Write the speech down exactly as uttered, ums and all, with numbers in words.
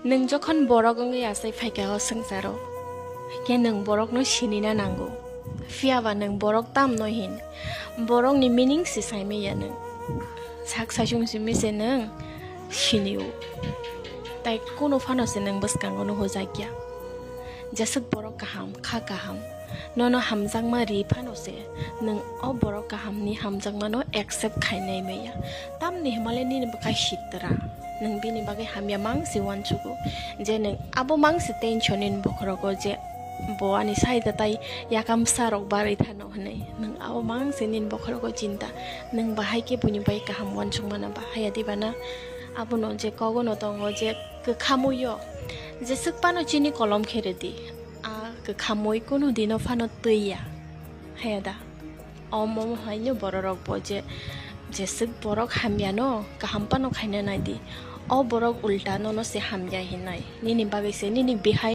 Nwng jokhon borok wngwi achai phaikha o swngcharo, khe nwng borokno sinina nango. Phiyaba nwng borok tamno hin, borokni meaning se saimanya nwng. Sak saichung simi se nwng sinio. Tai kuno phano se nwng bwskango no hujakya. Jeswk borok kaham, kha kaham, nono hamjakma ri phano se nwng o borok kahamni hamjakmano accept khainai maya. Tamni hwnmale nini bwkha sitra. Nwng bini bagwi hamya mang se uansugo, je nwng abo mang se tension nini bokhorogo je bo ani side tai yakamsa rok barwi thano hwnwi. Nwng abo mang se nini bokhorogo chinta. Nwng bahai khe buini bai kaham uansuk mana ba haya diba na? Abono je kogono tongo je kwkhamwi o jeswk phano chini kolom khe rwdi. A kwkhamwi kunu dino phano twi ya. Haya da? Omo haino bororok bo je, jeswk borok hamya no kaham phano khaina naidi. O borok ulta nono se hamya hinai. Nini bagwi se nini bihai